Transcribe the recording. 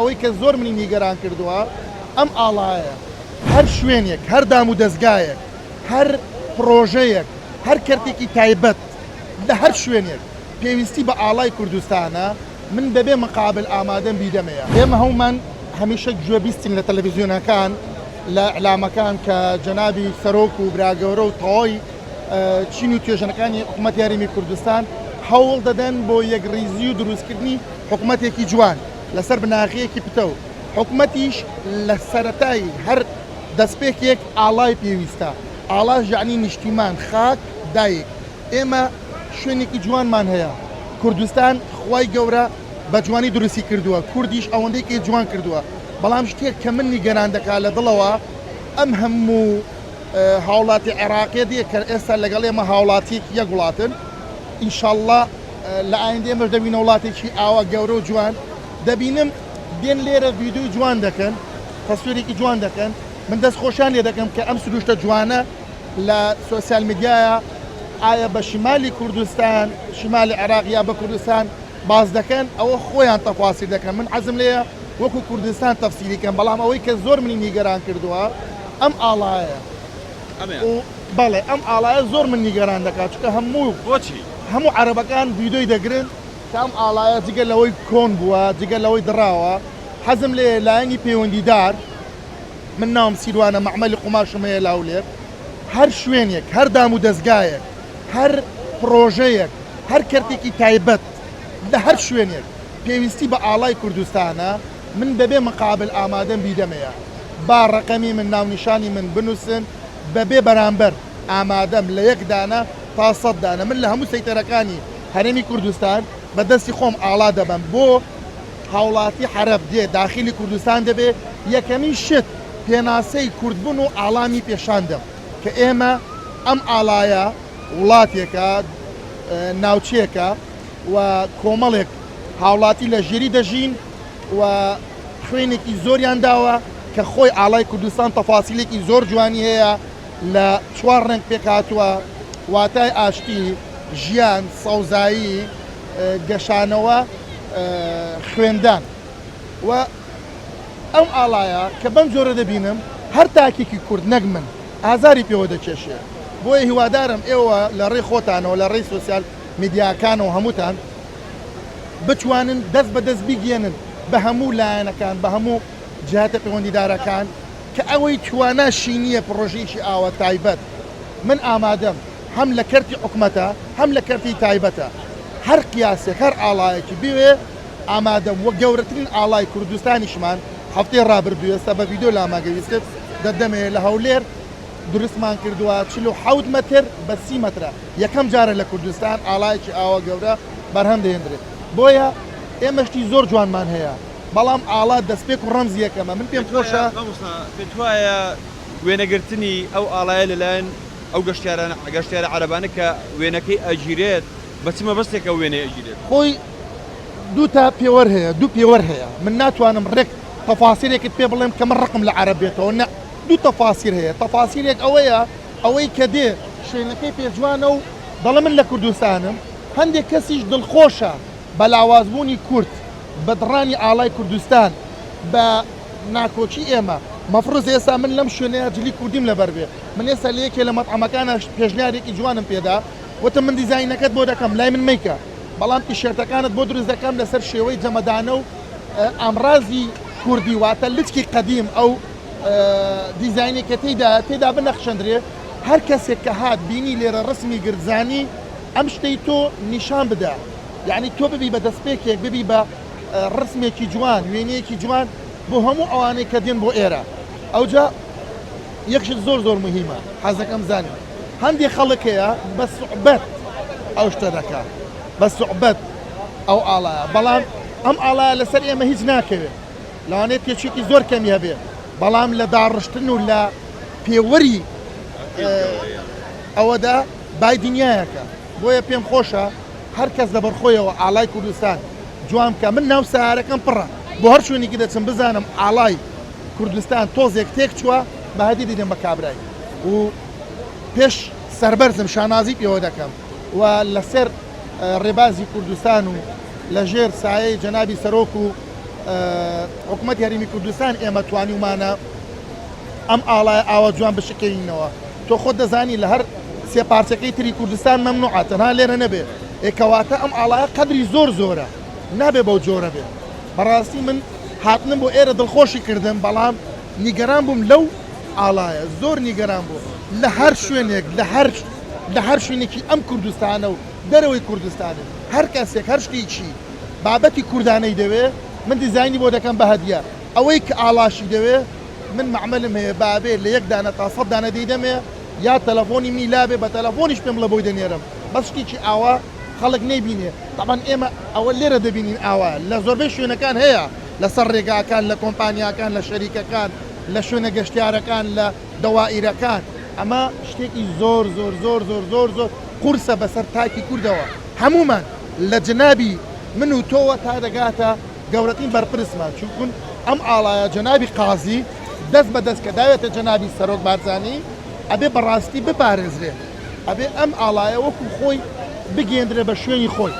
ئەوەی کە زۆر منی نیگەران کردووە ئەم ئاڵایەیە. هەر شوێنێک، هەر دامودەزگایەک، هەر پڕۆژەیەک، هەر کەرتێکی تایبەت لە هەر شوێنێک پێویستی بە ئاڵای کوردستانە، من بەبێ مقابل ئامادەم بیدەمەیە. ئێمە هەموومان هەمیشە گوێبیستین لە تەلەفیزیۆنەکان، لە ئیعلامەکان کە جەنابی سەرۆک و براگەورە و تەواوی چین و توێژەکانی حکوومەتی هەرێمی کوردستان هەوڵ دەدەن بۆ یەکڕیزی و دروستکردنی حکوومەتێکی جوان لەسەر بناغەیەکی پتەو. حکومەتیش لە سەرەتای هەر دەستپێکێک ئاڵای پێویستە، ئاڵاش یەعنی نیشتیمان، خاک، دایک. ئێمە شوێنێکی جوانمان هەیە، کوردستان خوای گەورە بە جوانی دروستی کردووە، کوردیش ئەوەندەی کەی جوان کردووە، بەڵام شتێک کە من نیگەران دەکات لە دڵەوە ئەم هەموو هاوڵاتی عێراقیە دێ کە ئێستا لەگەڵ ئێمە هاوڵاتیەکی یەک وڵاتن، ئینشاڵڵا لە ئایندە ئێمەش دەبینە وڵاتێکی ئاوا گەورە و جوان. دەبینم دێن لێرە ڤیدیۆی جوان دەکەن، تەسویرێکی جوان دەکەن، من دەست خۆشیان لێ دەکەم کە ئەم سروشتە جوانە لە سۆسیال میدیایە ئایا بە شیمالی کوردستان، شیمالی عێراق یا بە کوردستان باس دەکەن، ئەوە خۆیان تەفاسیر دەکەن، من حەزم لێیە وەکو کوردستان تەفسیری کەم، بەڵام ئەوەی کە زۆر منی نیگەران کردووە ئەم ئاڵایەیە. و بەڵێ ئەم ئاڵایە زۆر من نیگەران دەکات، چونکە هەموو بۆچی؟ هەموو عەرەبەکان ڤیدیۆی دەگرن، کە ئەم ئاڵایە جگە لەوەی کۆن بووە، جگە لەوەی دڕاوە، حەزم لێیە لایەنی پەیوەندیدار، من ناوم سیروانە مەعمەلی قوماشم هەیە لە هەولێر، هەر شوێنێک، هەر دامودەزگایەک، هەر پڕۆژەیەک، هەر کەرتێکی تایبەت لە هەر شوێنێک پێویستی بە ئاڵای کوردستانە، من بەبێ مقابل ئامادەم بیدەمەیە. با ڕەقەمی من، ناونیشانی من بنووسن، بەبێ بەرامبەر ئامادەم لە یەک دانە تا سەت دانە، من لە هەموو سەیتەرەکانی هەرێمی کوردستان بە دەستی خۆم ئاڵا دەبەم بۆ هاوڵاتی عەرەب دێ داخیلی کوردستان دەبێ یەکەمین شت پێناسەی کوردبوون و ئاڵامی پێشان دەم کە ئێمە ئەم ئاڵایە وڵاتێکە ناوچەیەکە و کۆمەڵێک هاوڵاتی لە ژێری دەژین و خوێنێکی زۆریان داوە کە خۆی ئاڵای کوردستان تەفاسیلێکی زۆر جوانی هەیە لە چوار ڕەنگ پێکهاتووە، واتای ئاشتی، ژیان، سەوزایی، گەشانەوە، خوێندان و ئەم ئاڵایە کە بەم جۆرە دەبینم هەر تاکێکی کورد نەک من ئازاری پێوە دەکێشێ. بۆیە هیوادارم ئێوە لە ڕێی خۆتانەوە لە ڕێی سۆسیال میدیاکانەوە هەمووتان بتوانن دەست بە دەست بیگەیەنن بە هەموو لایەنەکان بە هەموو جیهاتە پەیوەندیدارەکان کە ئەوەی تواناشی نییە پڕۆژەیەکی ئاوا تایبەت من ئامادەم هەم لە کەرتی حکومەتە هەم لە کەرتی تایبەتە هەر قیاسێک هەر ئاڵایەکی بوێ ئامادەم وە گەورەترین ئاڵای کوردستانیشمان هەفتەی ڕابردوو ئێستا بە ڤیدیۆ لامان گەویستت دەدەمێ لە هەولێر دروستمان کردووە 47 مەتر بە 30 مەترە یەکەم جارە لە کوردستان ئاڵایەکی ئاوا گەورە بەرهەم دەهێندرێت بۆیە ئێمە شتی زۆر جوانمان هەیە بەڵام ئاڵا دەستپێک و ڕەمزی یەکەمە من پێم خۆشە. مامۆستا پێت وایە وێنەگرتنی ئەو ئاڵایە لەلایەن ئەو گەشتیارانە گەشتیارە عەرەبانە کە وێنەکەی ئەگیرێت بە چ مەبەستێک ئەو وێنەیە ئەگیرێت؟ خۆی دوو تا پێوەر هەیە دوو پێوەر هەیە من ناتوانم ڕێک تەفاسیلێکت پێ بڵێم کە من ڕقم لە عەرەب بێتەوە نە دوو تەفاسیر هەیە تەفاسیلێک ئەوەیە ئەوەی کە دێ شوێنەکەی پێ جوانە و دەڵێ من لە کوردستانم هەندێک کەسیش دڵخۆشە بە لاوازبوونی کورد بە دڕانی ئاڵای کوردستان بە ناکۆکی ئێمە مەفروز ئێستا من لەم شوێنەیا جلی کوردیم لەبەر بێ من ئێستا لە یەکێ لە مەتعەمەکانا پێشنیارێکی جوانم پێدا وتم من دیزاینەکەت بۆ دەکەم لای من مەیکە بەڵام تیشێرتەکانت بۆ دروست دەکەم لەسەر شێوەی جەمەدانە و ئامرازی کوردی واتە لچکی قەدیم ئەو دیزاینێک کە تێدا تێدا بنەخشەندرێ هەر کەسێک کە هات بینی لێرە ڕسمی گرت زانی ئەم شتەی تۆ نیشان بدە یعنی تۆ ببی بە دەستپێکێک ببی بە ڕسمێکی جوان وێنەیەکی جوان بۆ هەموو ئەوانەی کە دێن بۆ ئێرە ئەوجا یەک شت زۆر زۆر مهمە حەزەکەم زانی هەندێک خەڵک هەیە بە سوعبەت ئەو شتە دەکا بە سوعبەت ئەو ئاڵایە بەڵام ئەم ئاڵایە لەسەر ئێمە هیچ ناکەوێت لەوانەیە تێچوویەکی زۆر کەمی هەبێ بەڵام لە داڕشتن و لە پێوەری ئەوەدا بای دنیایەکە بۆیە پێم خۆشە هەر کەس لەبەر خۆیەوە ئاڵای کوردستان جوان بکا من ناو سەیارەکەم پڕە بۆ هەر شوێنێکی دەچم بزانم ئاڵای کوردستان تۆزێک تێک چووە بە هەدی دەدەم بە کابرای و پێش سەربەرزم شانازی پێوە دەکەم و لەسەر ڕێبازی کوردستان و لەژێر سایەی جەنابی سەرۆک و. حکوومەتی هەرێمی کوردستان ئێمە توانیومانە ئەم ئاڵایە ئاوا جوان بشکێنینەوە. تۆ خۆت دەزانی لە هەر سێ پارچەکەی تری کوردستان مەمنوعە تەنها لێرە نەبێ. ئێ کەواتە ئەم ئاڵایە قەدری زۆر زۆرە نابێ بەو جۆرە بێ. بەڕاستی من هاتنم بۆ ئێرە دڵخۆشی کردم بەڵام نیگەران بووم لەو ئاڵایە زۆر نیگەران بووم لە هەر شوێنێک لە هەر لە هەر شوێنێکی ئەم کوردستانە و دەرەوەی کوردستانێ هەر کەسێک هەر شتێکی بابەتی کوردانەی دەوێ من دیزاینی بۆ دەکەم بە هەدیە ئەوەی کە ئاڵاشی دەوێ من مەعمەلم هەیە بابێ لە یەک دانە تا سەد دانە دەیدەمێ یا تەلەفۆنی منی لابێ بە تەلەفۆنیش پێم بڵێ بۆی دەنێرم بەس شتێکی ئاوا خەڵک نەیبینێ تەبعەن ئێمە ئەوە لێرە دەبینین ئاوا لە زۆربەی شوێنەکان هەیە لەسەر ڕێگاکان لە کۆمپانیاکان لە شەریکەکان لە شوێنە گەشتیارەکان لە دەوائیرەکان ئەمە شتێکی زۆر زۆر زۆر زۆر زۆر زۆر قورسە بەسەر تاکی کوردەوە هەموومان لە جەنابی من و تۆوە تا دەگاتە گەورەترین بەرپرسمان چونکون ئەم ئاڵایە جەنابی قازی دەست بە دەست کە داوێتە جەنابی سەرۆک بارزانی ئەبێ بەڕاستی بپارێزرێ ئەبێ ئەم ئاڵایە وەکو خۆی بگەیەندرێ بە شوێنی خۆی.